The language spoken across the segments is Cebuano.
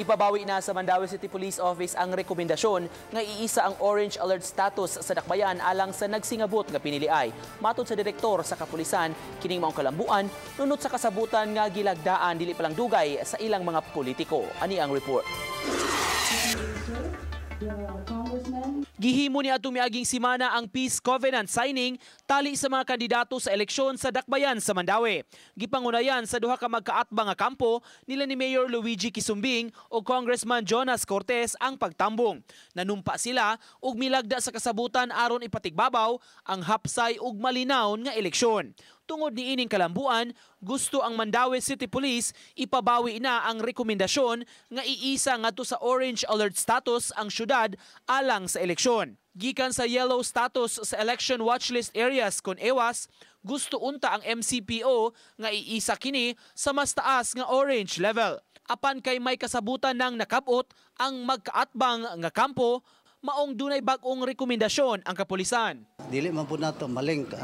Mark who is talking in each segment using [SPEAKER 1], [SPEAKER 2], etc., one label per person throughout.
[SPEAKER 1] Ipabawi na sa Mandaue City Police Office ang rekomendasyon nga iisa ang orange alert status sa dakbayan alang sa nagsingabot nga piniliay. Matod sa direktor sa kapulisan, kining maong kalambuan nunot sa kasabutan nga gilagdaan dili pa lang dugay sa ilang mga politiko. Ani ang report. Gihimo ni atong miaging simana ang Peace Covenant signing tali sa mga kandidato sa eleksyon sa Dakbayan sa Mandaue. Gipangunayan sa duha ka magkaatbang nga kampo nila ni Mayor Luigi Quisumbing o Congressman Jonas Cortes ang pagtambong. Nanumpa sila og milagda sa kasabutan aron ipatigbabaw ang hapsay ug malinawon nga eleksyon. Tungod ni ining kalambuan, gusto ang Mandaue City Police ipabawi na ang rekomendasyon nga iisa ngadto sa orange alert status ang syudad alang sa eleksyon. Gikan sa yellow status sa election watchlist areas kon EWAS, gusto unta ang MCPO nga iisa kini sa mas taas nga orange level. Apan kay may kasabutan ng nakabot ang magkaatbang nga kampo, maong dunay bag-ong rekomendasyon ang kapulisan.
[SPEAKER 2] Dili man pud nato malink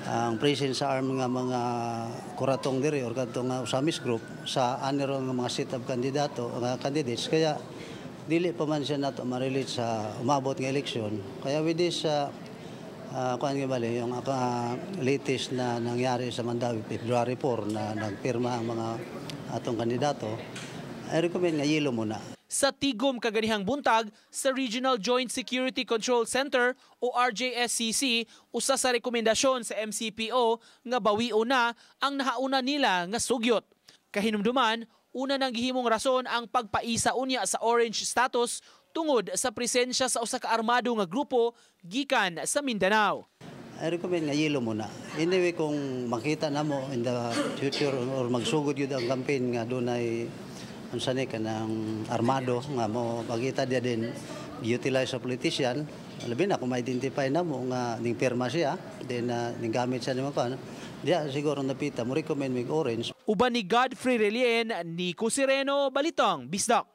[SPEAKER 2] ang presence sa arm nga mga kuratong diri or kadtong nga Ozamiz group sa anero nga mga seat of kandidato nga candidates, kaya dili pa man siya nato ma-relate sa umabot nga eleksyon. Kaya with this kuan nga bali yung latest na nangyari sa Mandaue February 4 na nagpirma ang mga atong kandidato, I recommend nga yellow muna.
[SPEAKER 1] Sa tigom kaganihang buntag sa Regional Joint Security Control Center o RJSCC, usa sa rekomendasyon sa MCPO nga bawio na ang nahauna nila nga sugyot. Kahinumduman, una nang gihimong rason ang pagpaisa unya sa orange status tungod sa presensya sa usa ka armado nga grupo gikan sa Mindanao.
[SPEAKER 2] I recommend nga yellow muna. Anyway, kung makita na mo in the future or magsugod yun ang campaign nga dunay unsa ni kanang armado nga mo makita dia din utilize sa politician, labi na kung ma-identify na mo nga ning pirma siya then ning gamit siya nimo kan diya, siguro napita mo recommend mig orange.
[SPEAKER 1] Uban ni Godfrey Relien, Nico Sireno, Balitang Bisdak.